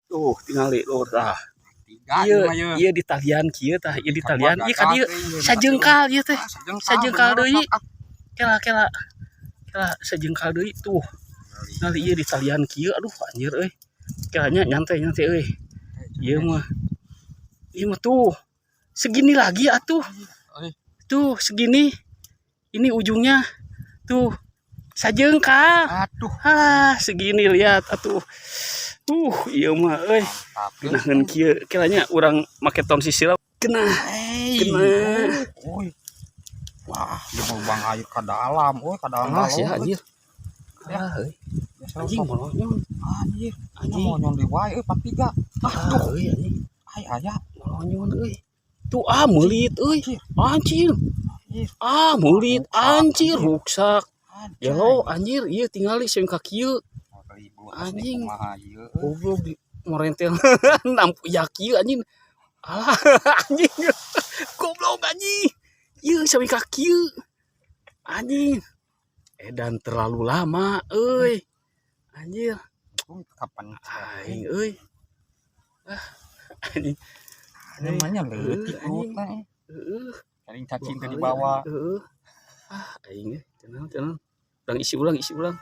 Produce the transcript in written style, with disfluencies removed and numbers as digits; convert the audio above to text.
Tuh, tingali, lur, tah. Tiga. Ieu. Ieu mah ieu. Ieu ditalian kieu tah, ieu ditalian. Ieu ka dieu sajengkal ieu teh. Sajengkal deui. Kela, kela. Kela, sajengkal deui tuh. Tingali ieu ditalian kieu, aduh anjir euy. Kela nya, nyantai nyantai euy. Ieu mah. Ieu mah tuh. Segini lagi atuh. Tuh, segini. Ini ujungnya. Tuh. Sajengkal. Aduh. Ah, segini, lihat atuh. Ieu mah euy. Mantap. Genaheun kieu. Kela nya, urang make tong sisila. Kena. Kena. Woi. Wah, dia mau buang air ke dalam. Woi, ke dalam Ah, sia balong. Anjir. Ya. Ah, euy. Biasa Anjing sok. molonyon. Anjir. Anjing. Mau nyon deui wae euy 43. Ah, Aduh, euy anjing. ai aya. Molonyon euy. Tuh ah, meulit euy. Anjir. Anjir. Ah, meulit anjir, ruksak. Anjir. Gelo anjir, ieu tingali sieun ka kieu. Anjing. Kumaha ieu? Goblok di morentel nampu ya kieu anjing. Alah anjing. Goblok anjing. Ieu sampai ka kieu. Anjing. Edan terlalu lama euy. Anjir. Untung kapan Aing euy. Ah, anjing. Namanya leutik Heuh, anjing. perutna eh. Heeh. Cacing cacing Dua teh kali, dibawa. Heeh. Ah, aing euy, tenang tenang. Ulang, isi ulang, isi ulang.